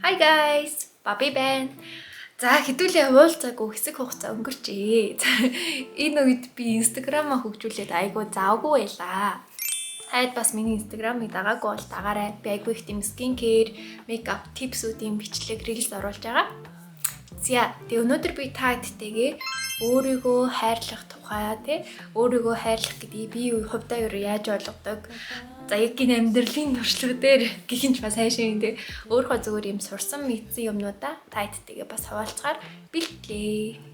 Hi guys, Bobby байна. За, хэдүүлээ уулзаагүй хэсэг хугацаа өнгөрчээ. За, энэ үед би Instagram-аа хөгжүүлээд айгүй завгүй байлаа. Таад бас миний Instagram-ыг дагаагүй бол дагаарай. Би айгүй их тийм skin care, makeup tips-үүдийн бичлэг, reels оруулж байгаа. За, тэгээ өнөөдөр би та хэдтэйгээ өөрийгөө хайрлах тухай, тий, өөрийгөө хайрлах гэдгийг би хувьдаа юу яаж ойлгодог. За, яг энэ амьдралын туршлага дээр гэх юм ч бас хайшин, тий, өөрийнхөө зүгээр юм сурсан мэдсэн юмнуудаа та хэдтэйгээ бас хуваалцахаар бэлтлээ.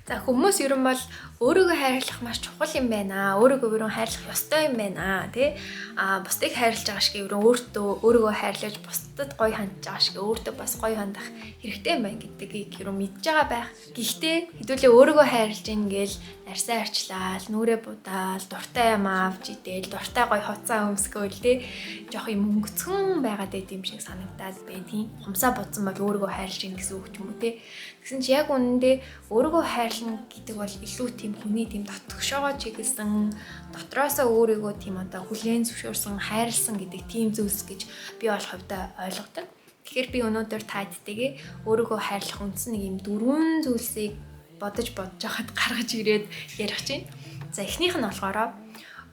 За, хүмүүс ер нь бол өөрийгөө хайрлах маш чухал юм байна. Өөрийгөө ер нь хайрлах ёстой юм байна, тий. А бусдыг хайрлаж байгаа шиг ер нь өөртөө өөрийгөө хайрлаж, бусдад гоё хандж байгаа шиг өөртөө бас гоё хандах хэрэгтэй юм байна гэдгийг ер нь мэдж байгаа байх. Гэхдээ хэдүүлээ өөрийгөө хайрлаж ийн гээл арьсаа арчлаал, нүүрээ будаал, дуртай юм авч идэл, дуртай гоё хувцаа өмсгөөл, тий. Жох юм өнгөцгөн байгаад байт юм шиг санагдаад байна, тий. Хумсаа будсан бол өөрийгөө хайрлаж ийн гэсэн үг ч юм уу, тий. Тэгсэн чи яг үнэндээ өөрийгөө хайрлана гэдэг бол илүү тийм хүний тийм дотгошоогоо чиглэсэн, дотроосоо өөрийгөө тийм одоо хүлээн зөвшөөрсөн, хайрлсан гэдэг тийм зүйлс гэж би бол хувьдаа ойлгодог. Тэгэхээр би өнөөдөр та хэдтэйгээ өөрийгөө хайрлах үндсэн нэг юм дөрвөн зүйлсийг бодож бодож байхад гаргаж ирээд ярих чинь. За, эхнийх нь болохоор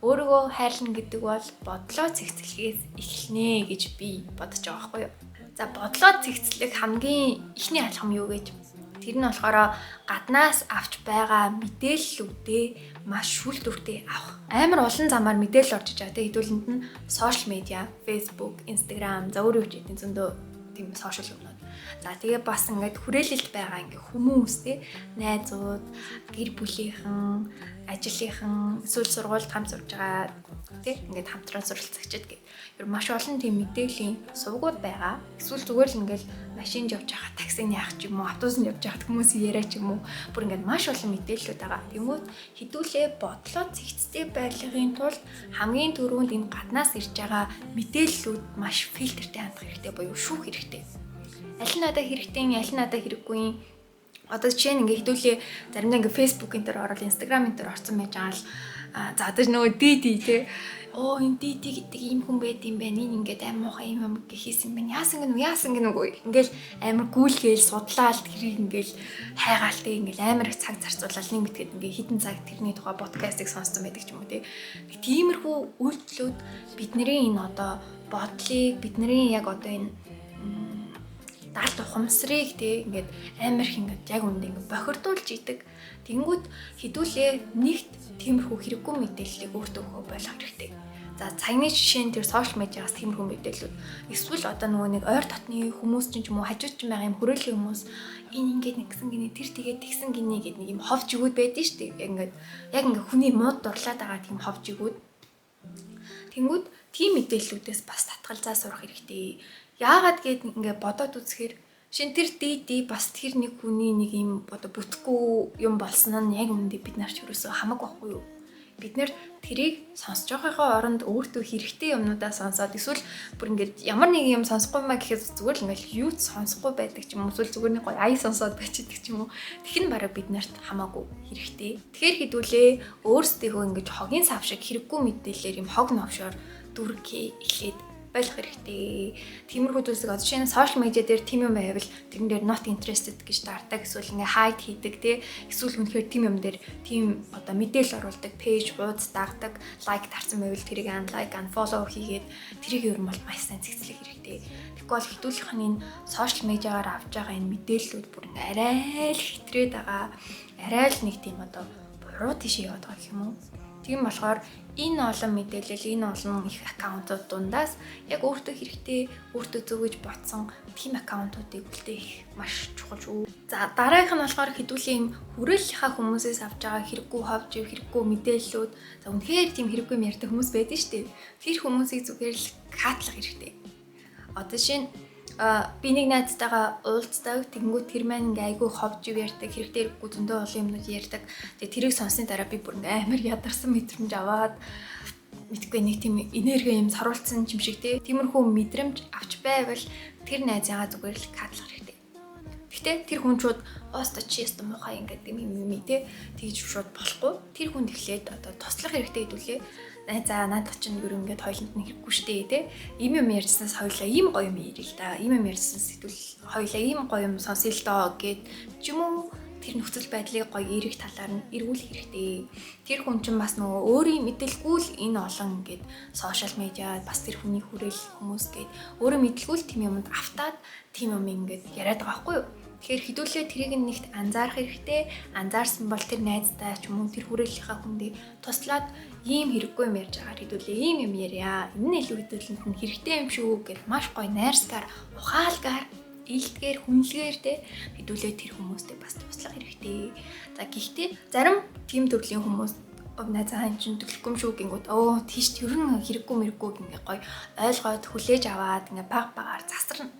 өөрийгөө хайрлана гэдэг бол бодлоо цэгцлэхээс эхэлнэ гэж би бодож байгаа байхгүй юу. За, бодлоо цэгцлэх хамгийн эхний алхам юу гэж? Тэр нь болохоор гаднаас авч байгаа мэдээллүүдээ маш шүүлтүүртэй авах. Амар олон замаар мэдээлэл орж иж байгаа. Тэ, хэдүүлэнд нь social media, Facebook, Instagram, за, өөрийн хүчтэй зөндөө тийм social юмнууд. За, тэгээ бас ингээд хүрээлэлд байгаа ингээ хүмүүс, те, найзууд, гэр бүлийнхэн, ажлынхан, эсвэл сургуульд хамт сурж байгаа, тий, ингээд хамтран суралцагчид гэх. Ер маш олон тийм мэдээллийн сувгууд байгаа. Эсвэл зүгээр л ингээд машинд явж байгаа, таксины яах ч юм уу, автобусанд явж байхад хүмүүсийн яриа ч юм уу, бүр ингээд маш олон мэдээллүүд байгаа. Тэнгүүд хэдүүлээ бодлоо цэгцтэй байхын тулд хамгийн түрүүнд энэ гаднаас ирж байгаа мэдээллүүд маш фильтртэй хандах хэрэгтэй буюу шүүх хэрэгтэй. Аль нь надад хэрэгтэй, аль нь надад хэрэггүй. Одоо жишээ нь ингээ хэдүүлээ заримдаа ингээ Facebook-ын дээр ороод, Instagram-ын дээр орсон байж байгаа л, за, одоо нөгөө Diddy, те, оо, энэ Diddy гэдэг ийм хүн байд юм байна. Энэ ингээд аим муухай юм юм хийсэн юм байна. Яасан гэнэ үү? Яасан гэнэ үгүй. Ингээл амар гүйлгээл, судлаал, тэрийг ингээл хайгаал, те, ингээл амар их цаг зарцуулаад, нэг мэдгээд ингээ хэдэн цаг тэрний тухай подкастыг сонссон байдаг ч юм уу, те. Тиймэрхүү үйлдэлүүд бидний энэ одоо бодлыг, бидний яг одоо энэ далд ухамсарыг, те, ингээд амар их ингээд яг үндэ ингээд бохирдуулж идэг. Тэнгүүд хэдүүлээ нэгт тиймэрхүү хэрэггүй мэдээллийг өөртөө өгөө болох хэрэгтэй. За, цагны жишээ нь тэр social media-гаас тиймэрхүү мэдээллүүд, эсвэл одоо нөгөө нэг ойр дотны хүмүүс чинь ч юм уу, хажууд чинь байгаа юм хүрээллийн хүмүүс энэ ингээд нэгсэн гинэ, тэр тэгээд тэгсэн гинэ гэд нэг юм хов жигүүд байдэн шүү дээ. Яг ингээд яг ингээд хүний мууд дурлаад байгаа тийм хов жигүүд. Тэнгүүд тийм мэдээллүүдээс бас татгалзаа сурах хэрэгтэй. Яагаад гэд ингээд бодоод үзэхээр шин тэр Diddy бас тэр нэг хүний нэг юм одоо бүтэхгүй юм болсон нь яг үүндээ бид нар ч ерөөсөө хамаагүй байхгүй юу? Бид нэр тэрийг сонсож байгаагаа оронд өөртөө хэрэгтэй юмнуудаа сонсоод, эсвэл бүр ингээд ямар нэг юм сонсохгүй маа гэхэд зүгээр л ингээд юу ч сонсохгүй байдаг ч юм уу, эсвэл зүгээр нэг гоё ая сонсоод байчихдаг ч юм уу. Тэгэх нь бараг бид нарт хамаагүй хэрэгтэй. Тэгэхээр хэдүүлээ өөрсдийгөө ингээд хогийн сав шиг хэрэггүй мэдээллээр юм хог новшоор дүргээ эхлээд болох хэрэгтэй. Тиймэрхүү зүйлсийг одоо жишээ нь social media дээр тийм юм байвал тэрэн дээр not interested гэж даардаг, эсвэл ингээ hide хийдэг, тий, эсвэл үнэхээр тийм юм дээр тийм одоо мэдээлэл оруулдаг page, хуудас дагдаг, like дарсан байвал тэрийг unlike, unfollow хийгээд тэрийг ер нь бол маш сайн цэгцлэх хэрэгтэй. Тэгэхгүй бол хэдүүлэх нь энэ social media-гаар авч байгаа энэ мэдээллүүд бүр ингээ арай л хэтрээд байгаа. Арай л нэг тийм одоо буруу тийшээ яваад байгаа гэх юм уу? Тийм болохоор энэ олон мэдээлэл, энэ олон их аккаунтууд дундаас яг өөртөө хэрэгтэй, өөртөө зөв гэж бодсон тийм аккаунтуудыг үлдээх маш чухал шүү. За, дараагийнх нь болохоор хэдүүлийн юм хүрээллийнхаа хүмүүсээс авч байгаа хэрэггүй хов жив, хэрэггүй мэдээллүүд, за, үнэхээр тийм хэрэггүй юм ярьдаг хүмүүс байдаг шүү дээ. Тэр хүмүүсийг зүгээр л cut лах хэрэгтэй. Одоо жишээ нь би нэг найзтайгаа уулздаг. Тэгэнгүүт тэр маань ингээ айгүй хов жив ярьдаг, хэрэгтэй хэрэггүй зөндөө олон юмнууд ярьдаг. Тэгээ тэрийг сонссны дараа би бүр ингээ амар ядарсан мэдрэмж аваад, мэдгүй, нэг тийм энерги юм саруулсан юм шиг, те. Тиймэрхүү мэдрэмж авч байвал тэр найзыгаа зүгээр л cut лах хэрэгтэй. Гэхдээ тэр хүн шууд "Оосто чи яста муухай" ингээд юм юм юм, те, тэгж шууд болохгүй. Тэр хүн тэгэхээр одоо туслах хэрэгтэй гэдүүлээ. За, наадах чинь ер нь ингээд хоёуланд нь хэрэггүй штэ, тий. Ийм юм ярьснаас хоёулаа ийм гоё юм ярил л да. Ийм юм ярьснаас хэдүүл хоёулаа ийм гоё юм сонсъё л доо гэд ч юм уу, тэр нөхцөл байдлыг гоё эерэг талаар нь эргүүлэх хэрэгтэй. Тэр хүн чинь бас нөгөө өөрийн мэдэлгүй л энэ олон ингээд social media, бас тэр хүний хүрээл хүмүүс гээд өөрөө мэдэлгүй л тийм юмд автаад, тийм юм ингээд яриад байгаа байхгүй юу? Тэгэхээр хэдүүлээ тэрийг нэгт анзаарах хэрэгтэй. Анзаарсан бол тэр найздаа ч юм уу, тэр хүрээллийнхаа хүндээ туслаад, ийм хэрэггүй юм ярьж байгаа, хэдүүлээ ийм юм ярья. Энэ нь илүү хэдүүлэнд нь хэрэгтэй юм шүү гэд маш гоё найрсгаар, ухаалгаар, илдгээр, хүнлэгээр те хэдүүлээ тэр хүмүүстэй бас туслах хэрэгтэй. За, гэхдээ зарим тийм төрлийн хүмүүс найзаа энэ чинь төлөхгүй юм шүү гингүүд, өө тийш тэр нь хэрэггүй мэрэггүй ингээ гоё ойлгоод хүлээж аваад ингээ баг багаар засарна.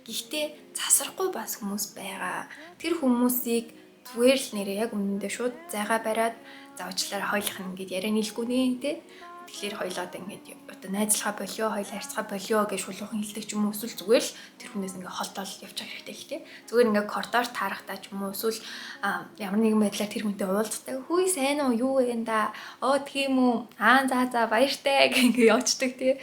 Гэхдээ засрахгүй бас хүмүүс байгаа. Тэр хүмүүсийг зүгээр л нэрээ яг үнэндээ шууд зайгаа бариад, заавчлаараа хойлох нь ингээд яриа нийлгүй нэ, тэ. Тэгэхээр хоёлоо одоо ингээд одоо найзлахаа болио, хоёлоо харьцгаа болио гэж шулуухан хэлдэг ч юм уу, эсвэл зүгээр л тэр хүнээс ингээд холдоол явчих хэрэгтэй л тэ. Зүгээр ингээд коридор таарахтаа ч юм уу, эсвэл ямар нэгэн байдлаар тэр хүнтэй уулздаг. "Хүй, сайн уу, юу вэ да? Оо, тийм үү? Аа, за за, баяртай" гэх ингээд явцдаг, тий.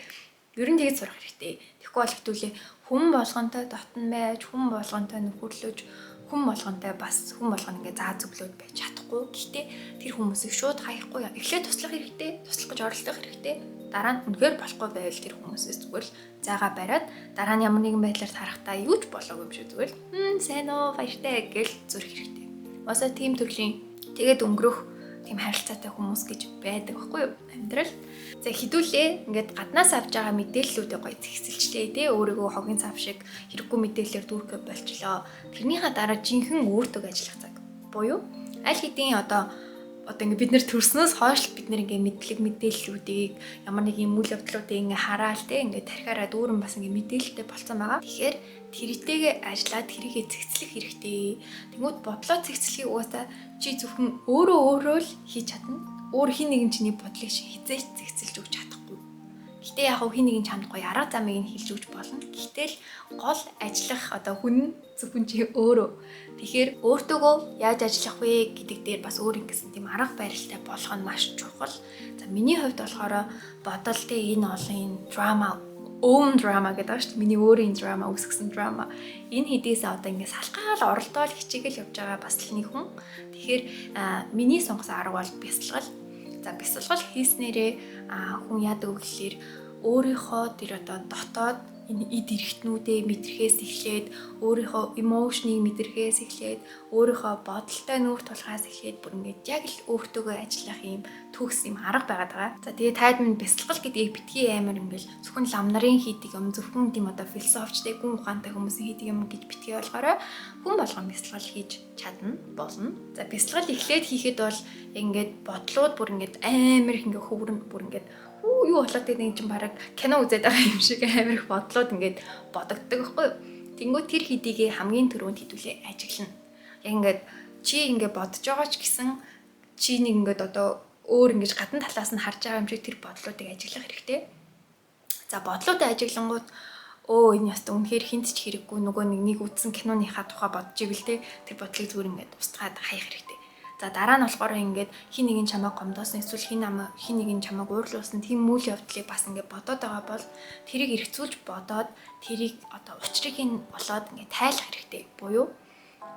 Ер нь тэгж сурах хэрэгтэй. Тэгэхгүй бол хэдүүлээ хүн болгонтой дотн байж, хүн болгонтой нөхөрлөж, хүн болгонтой бас хүн болгоно ингээ заа зөвлөөд байж чадахгүй. Гэхдээ тэр хүмүүсийг шууд хаяхгүй. Эхлээд туслах хэрэгтэй, туслах гэж оролдох хэрэгтэй. Дараа нь үнэхээр болохгүй байвал тэр хүмүүсээс зүгээр л зайгаа бариад, дараа нь ямар нэгэн байдлаар тарахтаа юу ч болоогүй юм шиг зүгээр л "Сайн уу, баяртай" гэл зүрх хэрэгтэй. Уусаа тийм төрлийн тэгээд өнгөрөх тийм харилцаатай хүмүүс гэж байдаг байхгүй юу амьдрал. За, хэдүүлээ ингээд гаднаас авч байгаа мэдээллүүдээ гоё зэгсэлчлээ, тий, өөрийгөө хогийн цав шиг хэрэггүй мэдээллээр дүүрхэ болчлоо. Тэрнийхээ дараа жинхэнэ өөртөө ажиллах цаг. Буюу аль хэдийн одоо ингээд бид нэр төрснөөс хойш бид нэр ингээд мэдлэг мэдээллүүдийг, ямар нэг юм үйл явдлуудыг ингээд хараал, те, ингээд тархиараа дүүрэн бас ингээд мэдээлэлтэй болцсон байгаа. Тэгэхээр тэртэйгээ ажиллаад тэрийгэ цэгцлэх хэрэгтэй. Тэнгүүд бодлоо цэгцлэхийг угаасаа чи зөвхөн өөрөө өөрөө л хийж чадна. Өөр хэн нэгэн чиний бодлыг хэзээ ч цэгцэлж өгч чадахгүй. Гэтэ яг хэн нэгэн чамд гоё арга замыг нь хэлж өгч болно. Гэтэл гол ажиллах одоо хүн нь зөвхөн чи өөрөө. Тэгэхээр өөртөөгөө яаж ажиллах вэ гэдэг дээр бас өөр ингэсэн тийм арга барилтай болох нь маш чухал. За, миний хувьд болохоор бодол, те, энэ олон энэ drama, own drama гэдэг ба шүү дээ. Миний өөрийн drama, үүсгэсэн drama. Энэ хэдийсээ одоо ингэ салгаал оролдоол хичээгээл явж байгаа бас л нэг хүн. Тэгэхээр миний сонгосон арга бол бясалгал. За, бясалгал хийснээрээ хүн яадаг вэ гэхлээр өөрийнхөө тэр одоо дотоод энэ эд эрхтнүүдээ мэдрэхээс эхлээд, өөрийнхөө emotion ыг мэдрэхээс эхлээд, өөрийнхөө бодолтой нүүр тулахаас эхлээд бүр ингээд яг л өөртөөгөө ажиллах юм төгс юм арга байгаад байгаа. За, тэгээ таад минь бясалгал гэдгийг битгий амар ингээл зөвхөн лам нарын хийдэг юм, зөвхөн тийм одоо философчтай, гүн ухаантай хүмүүсийн хийдэг юм гэж битгий ойлгоорой. Хүн болгон бясалгал хийж чадна, болно. За, бясалгал эхлээд хийхэд бол ингээд бодлууд бүр ингээд амар их ингээд хөврөн, бүр ингээд хүү юу болоод гэдэг чинь баг кино үзээд байгаа юм шиг амар их бодлууд ингээд бодогддог байхгүй юу. Тэнгүү тэр хэдийгээ хамгийн түрүүнд хэдүүлээ ажиглана. Яг ингээд чи ингээд бодож байгаа ч гэсэн чи нэг ингээд одоо өөр ингэж гадна талаас нь харж байгаа юм шиг тэр бодлуудыг ажиглах хэрэгтэй. За, бодлуудыг ажиглангууд өө энэ яста үнэхээр хинт ч хэрэггүй нөгөө нэг нэг үзсэн киноныхаа тухай бодож ивэл, те, тэр бодлыг зүгээр ингээд устгаад хаях хэрэгтэй. За, дараа нь болохоор ингээд хэн нэгэн чамайг гомдоосон эсвэл хэн нэгэн чамайг уурлуулсан тийм үйл явдлыг бас ингээд бодоод байгаа бол тэрийг эргцүүлж бодоод, тэрийг одоо учрыг нь олоод ингээд тайлах хэрэгтэй. Буюу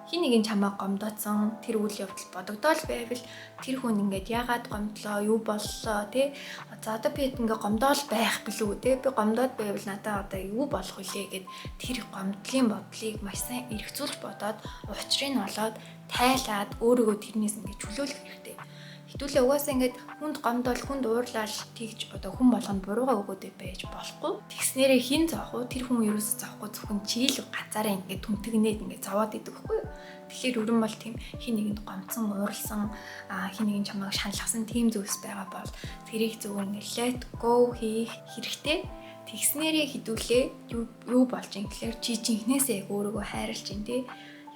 хэн нэгэн чамайг гомдооцсон тэр үйл явдал бодогдоол байвал тэр хүн ингээд яагаад гомдлоо, юу боллоо, тий? За, одоо би ингээд гомдоол байх билүү, тий? Би гомдоод байвал надаа одоо юу болох вүлээ гэд тэр гомдлын бодлыг маш сайн эргцүүлж бодоод, учрыг нь олоод, тайлаад өөрийгөө тэрнээс ингээд чөлөөлөх хэрэгтэй. Хэдүүлээ угаасаа ингээд хүнд гомдоол, хүнд уурлал тэгж одоо хүн болгонд буруугаа өгөөд байж болохгүй. Тэгснээрээ хэн зовох уу? Тэр хүн ерөөсөө зовхгүй, зөвхөн чи л ганцаараа ингээд түнтэгнээд ингээд зовоод идэг байхгүй юу? Тэгэхээр өрөн бол тийм хэн нэгэнд гомдсон, уурлсан, хэн нэгэн чамайг шаналгасан тийм зүйлс байгаа бол тэрийг зөвхөн ингээд let go хийх хэрэгтэй. Тэгснээрээ хэдүүлээ юу юу болж юм гэхээр чи жинхнээсээ яг өөрийгөө хайрлаж байна, тий,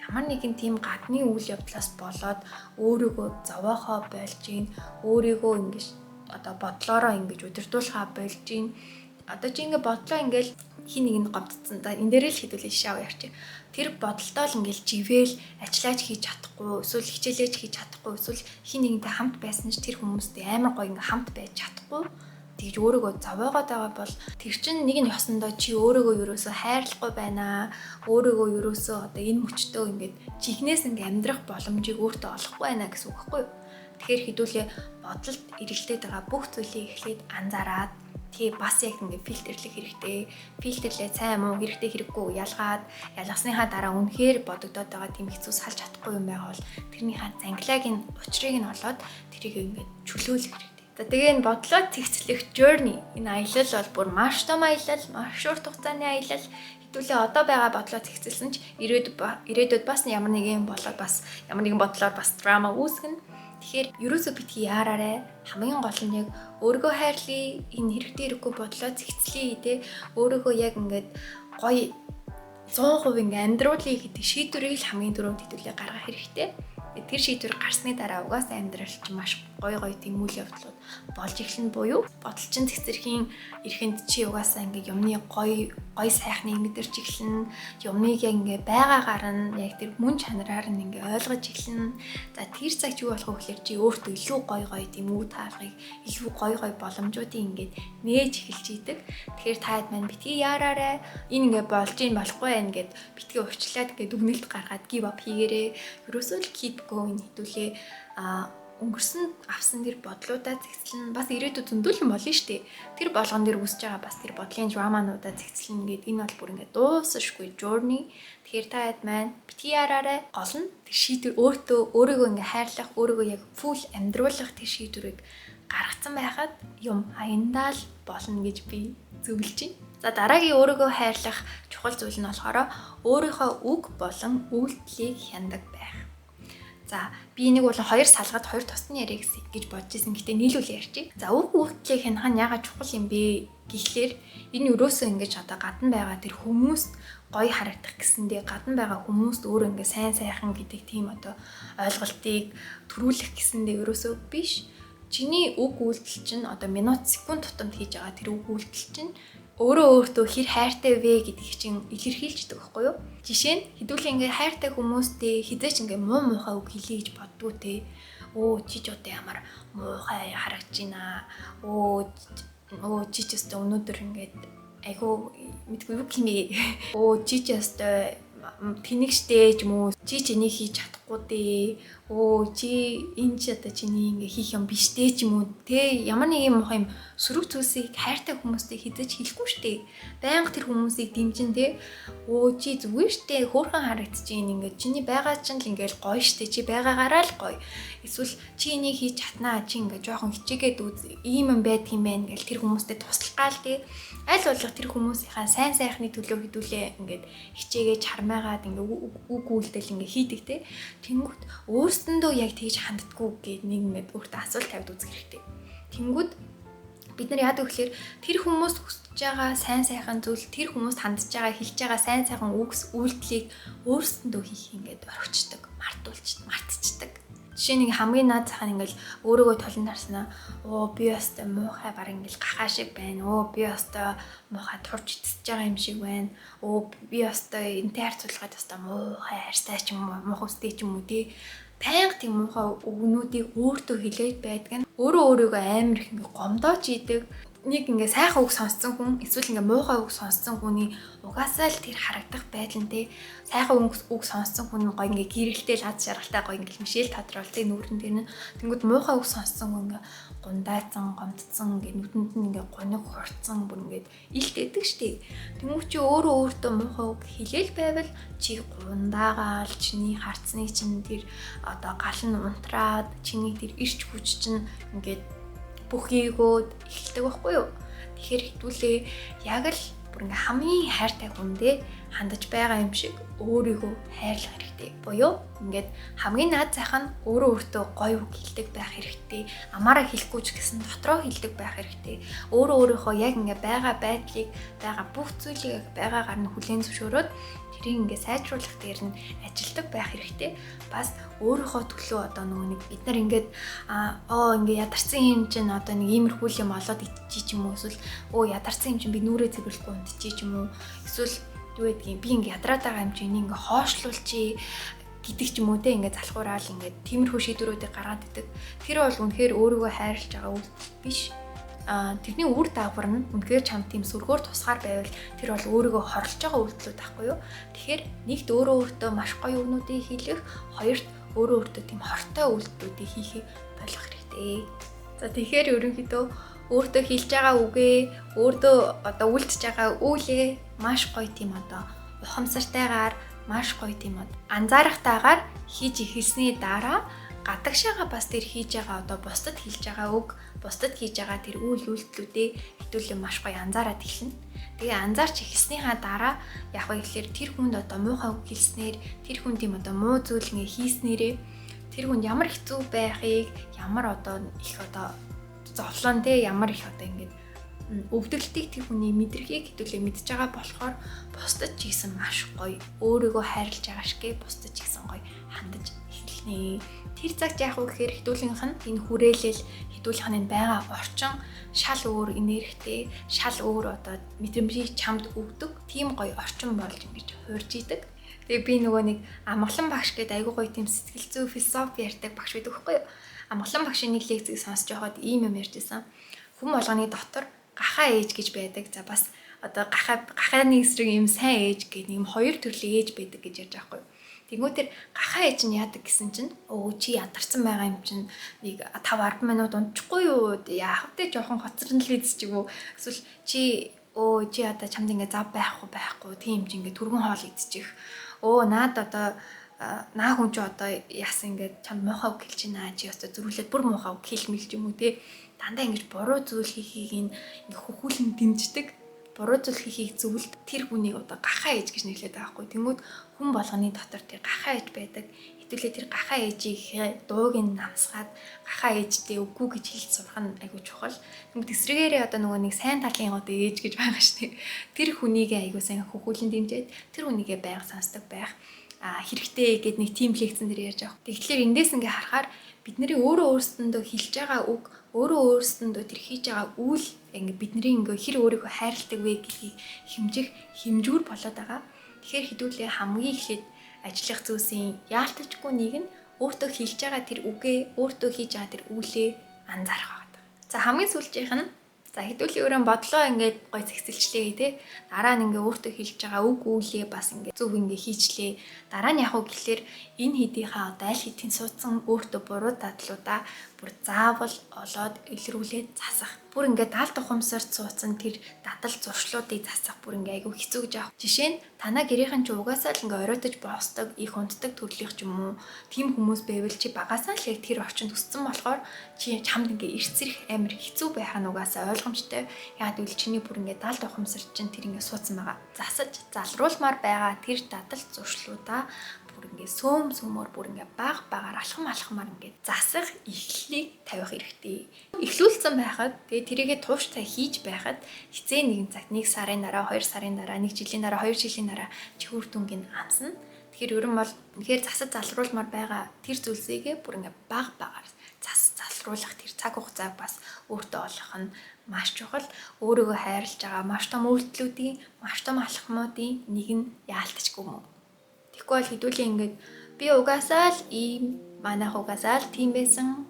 ямар нэгэн тийм гадны үйл явдлаас болоод өөрийгөө зовоохоо болж гин, өөрийгөө ингэж одоо бодлоороо ингэж удирдуулахаа болж гин. Одоо чи ингээ бодлоо ингээл хэн нэгэнд гомдсон. За, энэ дээр л хэдүүлээ шав ярьчих. Тэр бодолтоо л ингээл живээл ажиллаач хийж чадахгүй, эсвэл хичээлээч хийж чадахгүй, эсвэл хэн нэгэнтэй хамт байсан ч тэр хүмүүстэй амар гоё ингээ хамт байж чадахгүй. Тэгж өөрийгөө зовоогоод байгаа бол тэр чинь нэг нь ёсондоо чи өөрийгөө ерөөсөө хайрлахгүй байна. Өөрийгөө ерөөсөө одоо энэ мөчтөө ингээд жинхнээс ингээд амьдрах боломжийг өөртөө олохгүй байна гэсэн үг байхгүй юу? Тэгэхээр хэдүүлээ бодолд эргэлдээд байгаа бүх зүйлийг эхлээд анзаараад, тэгээ бас яг ингээд фильтрлэх хэрэгтэй. Фильтрлээ сайн муу, хэрэгтэй хэрэггүй ялгаад, ялгасныхаа дараа үнэхээр бодогдоод байгаа тийм хэцүү салж чадахгүй юм байгаа бол тэрнийхээ зангилааг нь, учрыг нь олоод тэрийг ингээд чөлөөлөх хэрэгтэй. За, тэгээ энэ бодлоо цэгцлэх journey, энэ аялал бол бүр маш том аялал, маш урт хугацааны аялал. Хэдүүлээ одоо байгаа бодлоо цэгцэлсэн ч ирээдүйд бас ямар нэгэн болоод, бас ямар нэгэн бодлоор бас драма үүсгэнэ. Тэгэхээр ерөөсөө битгий яараарай. Хамгийн гол нь яг өөрийгөө хайрлая, энэ хэрэгтэй хэрэггүй бодлоо цэгцлэе те. Өөрийгөө яг ингээд гоё 100% ингээ амьдруулъя гэдэг шийдвэрийг л хамгийн түрүүнд хэдүүлээ гаргах хэрэгтэй. Тэр шийдвэр гарсны дараа угаасаа амьдрал чинь маш гоё гоё тийм үйл явдлууд болж эхэлнэ буюу бодол чинь цэгцэрхийн эрхэнд чи угаасаа ингээ юмны гоё гоё сайхныг мэдэрч эхэлнэ. Юмныг яг ингээ байгаагаар нь, яг тэр мөн чанараар нь ингээ ойлгож эхэлнэ. За, тэр цагт юу болох вэ гэхээр чи өөртөө илүү гоё гоё тийм үе таалгыг, илүү гоё гоё боломжуудыг ингээд нээж эхэлж идэг. Тэгэхээр таад маань битгий яараарай. Энэ ингээ болж ийн, болохгүй байх гэд битгий уучлаад ингээд дүгнэлт гаргаад give up хийгээрэй. Ерөөсөө л keep going. Хэдүүлээ өнгөрсөн авсан тэр бодлуудаа цэгцлэн, бас ирээдүйд зөндөл юм болно шүү дээ. Тэр болгон дээр үүсэж байгаа бас тэр бодлын драмануудаа цэгцлэн гээд энэ бол бүр ингээд дуусшгүй journey. Тэгэхээр та хэд маань битгий яараарай. Гол нь тэр шийдвэр, өөртөө, өөрийгөө ингээ хайрлах, өөрийгөө яг full амьдруулах тэр шийдвэрийг гаргацсан байхад юм аяндаа л болно гэж би зөвлөж байна. За, дараагийн өөрийгөө хайрлах чухал зүйл нь болохоор өөрийнхөө үг болон үйлдэлийг хянадаг байх. За, би энийг бол хоёр салгад, хоёр тусны яриа гэж бодож исэн. Гэтэ нийлүүл ярьчих. За, үг үйлдэлийг хянах нь яагаад чухал юм бэ гэхлээр энэ ерөөсөө ингэж одоо гадна байгаа тэр хүмүүст гоё харагдах гэсэндээ, гадна байгаа хүмүүст өөрөө ингээ сайн сайхан гэдэг тийм одоо ойлголтыг төрүүлэх гэсэндээ ерөөсөө биш. Чиний үг үйлдэл чинь одоо минут, секунд тутамд хийж байгаа тэр үг үйлдэл чинь өөрөө өөртөө хэр хайртай вэ гэдгийг чинь илэрхийлждэг байхгүй юу? Жишээ нь хэдүүлээ ингээ хайртай хүмүүстэй хэзээ ч ингээ муу муухай үг хэлье гэж боддгоо те. "Өө, чи ч одоо ямар муухай харагдаж байна. Өө өө, чи ч өстө өнөөдөр ингээд айгу мэдгүй юу гинэ. Өө, чи ч өстө тэнэг штэ ч юм уу. Чи ч энийг хийж чадахгүй дээ. Өө, чи энэ ч одоо чиний ингээ хийх юм биш дээ" ч юм уу. Тэ, ямар нэг юм муухай юм, сөрөг зүйлсийг хайртай хүмүүстэй хэзээ ч хэлэхгүй штэ. Байнга тэр хүмүүсийг дэмжин те. "Өө, чи зүгээр штэ, хөөрхөн харагдаж байна, ингээ чиний байгаа чинь л ингээл гоё штэ, чи байгаагаараа л гоё. Эсвэл чи энийг хийж чаднаа, чи ингээ жоохон хичээгээд үз, ийм юм байдаг юм байна" гэл тэр хүмүүстэй туслах гал те. Аль болох тэр хүмүүсийнхаа сайн сайхны төлөө хэдүүлээ ингээд хичээгээ чармайгаад ингээ үг үйлдэл ингээ хийдэг те. Тэнгүүт өөрсөндөө яг тэгж ханддаггүй гээд нэг ингээд өөртөө асуулт тавьд үзэх хэрэгтэй. Тэнгүүд бид нар яадаг вэхлээр тэр хүмүүс хүсэж байгаа сайн сайхан зүйл, тэр хүмүүст хандж байгаа, хэлж байгаа сайн сайхан үгс үйлдэлийг өөрсөндөө хийх ингээд орхичдаг, мартуулч мартчихдаг. Жишээ нэг хамгийн наад зах нь ингээл өөрийгөө толон тарснаа, "Оо, би өстой муухай, баг ингээл гахаа шиг байна. Оо, би өстой муухай турж эцэж байгаа юм шиг байна. Оо, би өстой энтэй харьцуулахад өстой муухай арьстай ч юм уу, муухай үстэй ч юм уу" тий. Байнга тийм муухай үгнүүдийг өөртөө хэлээд байдаг нь өөрөө өөрийгөө амар их ингээ гомдоож идэг. Нэг ингээ сайхан үг сонссон хүн эсвэл ингээ муухай үг сонссон хүний угаасаа л тэр харагдах байдал нь те, сайхан үг сонссон хүн гоё ингээ гэрэлтэй, лад шаргалтай, гоё ингээ мишэл тодрол те нүүрэн дээр нь. Тэнгүүд муухай үг сонссон хүн ингээ гундайцсан, гомдсон, ингээ нүдэнд нь ингээ гуниг хурцсан, бүр ингээ илтээдэг штэ. Тэнгүүд чи өөрөө өөртөө муухай үг хэлээл байвал чи гундаагаал, чиний харцны чинь тэр одоо гал нь унтраад, чиний тэр ирч хүч чинь ингээд бүхийгөөд эхэлдэг байхгүй юу? Тэгэхээр хэдүүлээ яг л бүр ингээ хамгийн хайртай хүндээ хандаж байгаа юм шиг өөрийгөө хайрлах хэрэгтэй. Буюу ингээд хамгийн наад зах нь өөрөө өөртөө гоё үг хэлдэг байх хэрэгтэй. Амаараа хэлэхгүй ч гэсэн дотроо хэлдэг байх хэрэгтэй. Өөрөө өөрийнхөө яг ингээ байгаа байдлыг, байгаа бүх зүйлийг байгаагаар нь хүлээн зөвшөөрөөд тэрийг ингээ сайжруулах дээр нь ажилдаг байх хэрэгтэй. Бас өөрийнхөө төлөө одоо нөгөө нэг бид нар ингээд аа, ингээ ядарсан юм чинь одоо нэг иймэрхүү юм олоод идчихий ч юм уу, эсвэл өө, ядарсан юм чинь би нүрээ цэвэрлэхгүй унтчихий ч юм уу, эсвэл юу гэдгийг, би ингээ ядраад байгаа юм чинь ингээ хоошлуулчих гэдэг ч юм уу те, ингээ залхуураал ингээ тиймэрхүү шийдвэрүүдийг гаргаад идэг. Тэр бол үнэхээр өөрийгөө хайрлаж байгаа үйлдэл биш. Тэрний үр дагавар нь үнэхээр чамд тийм сөргөөр тусгаар байвал тэр бол өөрийгөө хорлож байгаа үйлдэлүүд байхгүй юу? Тэгэхээр нэгт өөрөө өөртөө маш гоё үгнүүдийг хэлэх, хоёрт өөрөө өөртөө тийм хортой үйлдэлүүдийг хийхийг болох хэрэгтэй. За, тэгэхээр ерөнхийдөө өөртөө хэлж байгаа үгээ, өөртөө одоо үйлдэж байгаа үйлээ маш гоё тийм одоо ухамсартайгаар, маш гоё тийм анзаарахтайгаар хийж эхэлсний дараа гадагшаага бас тэр хийж байгаа, одоо бусдад хэлж байгаа үг, бусдад хийж байгаа тэр үйл үйлдэлүүдээ хэдүүлээ маш гоё анзаараад эхэлнэ. Тэгээ анзаарч эхэлснийхаа дараа яг вэ гэхлээр тэр хүнд одоо муухай үг хэлснээр, тэр хүнд тийм одоо муу зүйл ингэ хийснээрээ тэр хүнд ямар хэцүү байхыг, ямар одоо их одоо зовлон те, ямар их одоо ингэ өвдөглөлтийг тэр хүний мэдрэхийг хэдүүлээ мэдж байгаа болохоор бусдад ч гэсэн маш гоё өөрийгөө хайрлаж байгаа шиг бусдад ч гэсэн гоё хандаж эхэлнэ. Тэр цагт яах вэ гэхээр хэдүүлгийнх нь энэ хүрээлэл, хэдүүлгийнх нь байгаа орчин шал өөр энергитэй, шал өөр одоо мэдрэмжийг чамд өгдөг тийм гоё орчин болж ингэж хуурж идэг. Тэгээ би нөгөө нэг Амгалан багш гэдэг айгуу гоё тийм сэтгэл зүй, философи ярьдаг багш байдаг байхгүй юу? Амгалан багшийн нэг лекцийг сонсож байхад ийм юм ярьж исэн. Хүн болгоны дотор гахаа ээж гэж байдаг. За, бас одоо гахаа, гахааны эсрэг ийм сайн ээж гэдэг ийм хоёр төрлийн ээж байдаг гэж ярьж байгаа байхгүй юу? Тэнгүү тэр гахаа ээж нь яадаг гэсэн чинь өө, чи ядарсан байгаа юм чинь нэг 5 10 минут унтчихгүй юу? Яах вэ? Жоохон хоцорн л биз ч юм уу. Эсвэл чи өө, чи одоо чамд ингээ зав байхгүй байхгүй тийм чи ингээ түргэн хоол идчих. Өө, наад одоо наа хүн чи одоо яасан, ингээд чамд муухай үг хэлж байна, чи ёстой зөрүүлээд бүр муухай үг хэлмэл юм уу те, дандаа ингэж буруу зүйл хийхийг ингээ хөхүүлэн дэмждэг, буруу зүйл хийхийг зөвлөд тэр хүнийг одоо гахаа ээж гэж нэрлэдэг байгаа байхгүй. Тэнгүүд хүн болгоны дотор тэр гахаа ээж байдаг. Хэдүүлээ тэр гахаа ээжийнхээ дууг нь намсгаад гахаа ээжтэй үгүй гэж хэлж сурах нь айгүй чухал. Тэнгүүд эсрэгээрээ одоо нөгөө нэг сайн талын одоо ээж гэж байгаа шүү дээ. Тэр хүнийгээ айгүй сайн хөхүүлэн дэмжиж, тэр хүнийгээ байнга сонсдог байх хэрэгтэй гэд нэг тийм лекцэн дээр ярьж байгаа. Тэгэхээр эндээс ингээ харахаар бидний өөрөө өөрсөндөө хэлж байгаа үг, өөрөө өөрсөндөө тэр хийж байгаа үйл ингээ бидний ингээ хэр өөрийгөө хайрладаг вэ гэдгийг хэмжих хэмжүүр болоод байгаа. Тэгэхээр хэдүүлээ хамгийн эхлээд ажиллах зүйлсийн яалтчгүй нэг нь өөртөө хэлж байгаа тэр үгээ, өөртөө хийж байгаа тэр үйлээ анзаарах байгаа. За, хамгийн сүүлчийнх нь. За, хэдүүлээ өөрөө бодлоо ингээд гой зэгцэлчлээ тий. Дараа нь ингээ өөртөө хэлж байгаа үг үйлээ бас ингээ зөв ингээ хийчлээ. Дараа нь яг уу гэхлээр энэ хэдийнхаа одоо аль хэдийн суудсан өөртөө буруу дадлуудаа бүр заавал олоод илрүүлээд засах. Бүр ингээ даалт ухамсарт суудсан тэр дадал зуршлуудыг засах бүр ингээ айгүй хэцүү гэж аах. Жишээ нь танаа гэрийнхэн чи угаасаа л ингээ оройтож боосдог, их унтдаг төрлийнх ч юм уу. Тийм хүмүүс байвал чи багасаа л яг тэр орчинд өссөн болохоор чи чамд ингээ эрцэрх амар хэцүү байх нь угаасаа ойлгомжтой. Яг гэвэл чиний бүр ингээ даалт ухамсарт чинь тэр ингээ суудсан байгаа. Засаж залруулмаар байгаа тэр дадал зуршлуудаа бүр ингээ сөөм сөөмөр, бүр ингээ баг багаар, алхам алхмаар ингээ засах эхлэлийг тавих хэрэгтэй. Эхлүүлсэн байхад, тэгээ тэрийгэ тууштай хийж байхад хизээ нэгэн цагт, нэг сарын дараа, 2 сарын дараа, нэг жилийн дараа, 2 жилийн дараа чи үр дүнг нь амсна. Тэгэхээр ер нь бол үнэхээр засаж залруулмаар байгаа тэр зүйлсийгээ бүр ингээ баг багаар зас залруулах тэр цаг хугацааг бас өөртөө олох нь маш чухал. Өөрийгөө хайрлаж байгаа маш том үйлдэлүүдийн, маш том алхмуудын нэг нь яалтчгүй юм. Тэгэхгүй бол хэдүүлээ ингээд би угаасаа л ийм, манайх угаасаа л тийм байсан,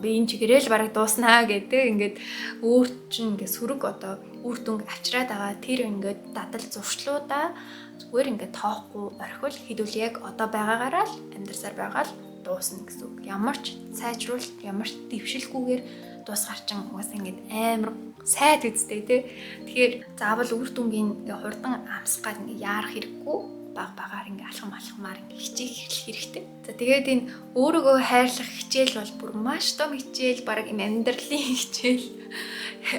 би энэ чигээрэл бараг дууснаа гэдэг ингээд өөр чинь ингээд сөрөг одоо үр дүнг авчираад байгаа тэр ингээд дадал зуршлуудаа зүгээр ингээд тоохгүй орхил хэдүүл яг одоо байгаагаараа л амьдарсаар байгаа л дуусна гэсэн үг. Ямар ч сайжруулалт, ямар ч дэвшилгүйгээр дуусгаар чинь угаасаа ингээд амар сайд үстэй тий. Тэгэхээр заавал үр дүнгийн ингээд хурдан амсах гад ингээд яарах хэрэггүй, баг багаар ингээ алхам алхмаар ингээ хичээх хэрэгтэй. За, тэгээд энэ өөрийгөө хайрлах хичээл бол бүр маш том хичээл, баг юм амьдралын хичээл.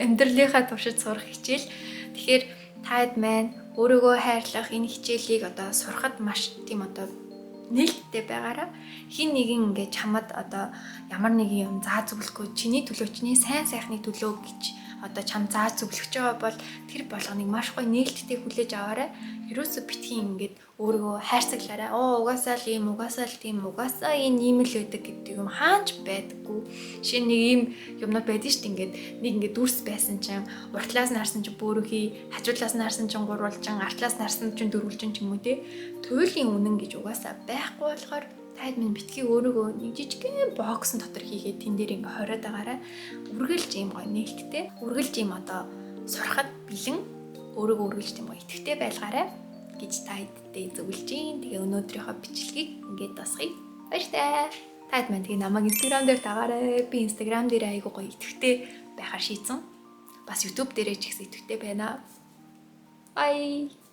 Амьдралынхаа туршид сурах хичээл. Тэгэхээр таад маань өөрийгөө хайрлах энэ хичээлийг одоо сурахад маш тийм одоо нээлттэй байгаараа. Хин нэгэн ингээ чамд одоо ямар нэгэн юм заа зөвлөхгүй, чиний төлөө, чиний сайн сайхны төлөө гэж одоо чам зааж зөвлөж байгаа бол тэр болгоныг маш гоё нээлттэй хүлээж аваарай. Ерөөсө битгий ингээд өөрийгөө хайрцаглаарай. Оо, угаасаа л ийм, угаасаа л тийм, угаасаа энэ ийм л байдаг гэдэг юм хаач байдаггүй. Жишээ нэг ийм юмнууд байдаг шүү дээ. Ингээд нэг ингээд дүрс байсан чинь уртлаас нь харсан чинь бөөрөхий, хажуулаас нь харсан чинь гурвалжин, артлаас нь харсан чинь дөрвөлжин ч юм уу те. Туйлын үнэн гэж угаасаа байхгүй болохоор Та хэд минь битгий өөрийгөө нэг жижигхэн box ын дотор хийгээд тэн дээр ингээ хориод байгаарай. Үргэлж ийм гоё нээлттэй. Үргэлж ийм одоо сурахад бэлэн, өөрийгөө үргэлж тийм гоё идэвхтэй байлгаарай гэж та хэдтэй зөвлөж гин. Тэгээ өнөөдрийнхөө бичлэгийг ингээд дуусгая. Баяртай. Та хэд маань тэгээ намайг Instagram дээр дагаарай. Би Instagram дээр айгуу гоё идэвхтэй байхаар шийдсэн. Бас YouTube дээрээ ч гэсэн идэвхтэй байна. Bye.